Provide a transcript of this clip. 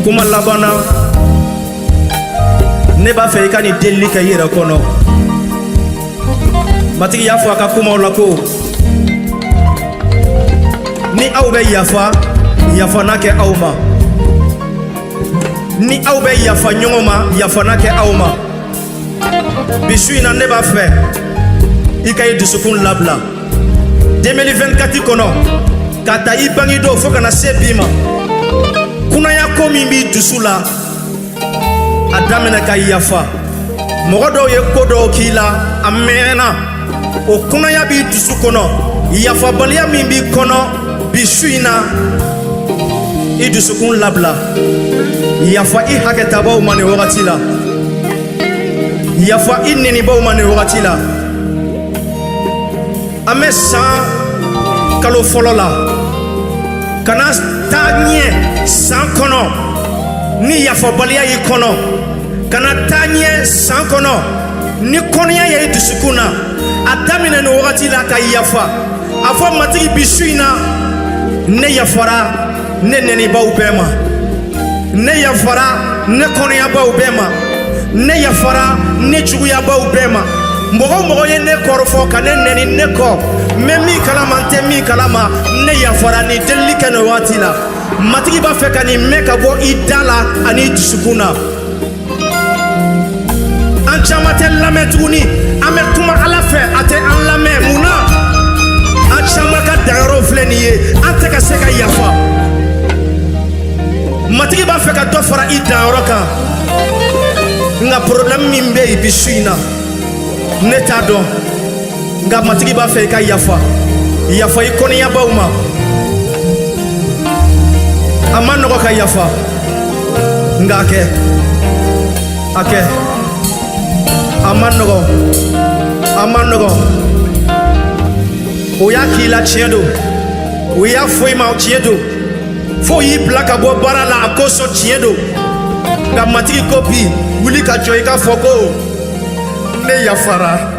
Kuma laban na, ne b'a fɛ i ka nin delili kɛ i yɛrɛ kɔnɔ. Matigi y'a fɔ a ka kumaw la ko ni aw bɛ yafa, yafa na kɛ aw ma. Ni aw bɛ yafa ɲɔgɔn ma, yafa na kɛ aw ma. Bi su in na, ne b'a fɛ i ka i dusukun labila 2024 kɔnɔ, ka ta i bangedon fo ka na se bi ma. Kunaya ko min b'i dusu la, a daminɛ ka yafa. Mɔgɔ dɔw ye ko dɔw k'i la, a mɛnna, o kunaya b'i dusu kɔnɔ, yafabaliya min b'i kɔnɔ. Bi su in na, i dusukun labila, yafa i hakɛtabaw ma nin wagati la, yafa i nenibaw ma nin wagati la. An bɛ san kalo fɔlɔ la, kana taa ɲɛ san kɔnɔ ni yafabaliya y'i kɔnɔ. Kana taa ɲɛ san kɔnɔ ni kɔnɔya ye i dusukun na. A daminɛ nin wagati la ka yafa. A fɔ Matigi: bi su in na, ne yafara ne nɛnibaw bɛɛ ma, ne yafara ne kɔnɔyabaw bɛɛ ma, ne yafara ne juguyabaw bɛɛ ma. Mɔgɔ o mɔgɔ ye ne kɔrɔfɔ ka ne nɛni ne kɔ, n bɛ min kalama, n tɛ min kalama, ne yafara. Nin delili kɛ nin wagati la. Matigi b'a fɛ ka nin mɛn ka bɔ i da la ani i dusukun na. An caman tɛ lamɛn tuguni. An bɛ kuma Ala fɛ, a tɛ an lamɛn. Mun na? An caman ka danyɔrɔw filɛ nin ye, an tɛ ka se ka yafa. Matigi b'a fɛ ka dɔ fara i danyɔrɔ kan, nka problème min bɛ yen bi su in na, ne t'a dɔn. Nka Matigi b'a fɛ i ka yafa. Yafa i kɔniyabaw ma. A ma nɔgɔ ka yafa, nka a kɛ, a kɛ. A ma nɔgɔ, a ma nɔgɔ. O y'a k'i la, tiɲɛ don. O y'a fɔ i ma, tiɲɛ don. Fo y'i bila ka bɔ baara la a kosɔn, tiɲɛ don. Nka Matigi ko bi, wuli ka jɔ, i ka fɔ ko ne yafara.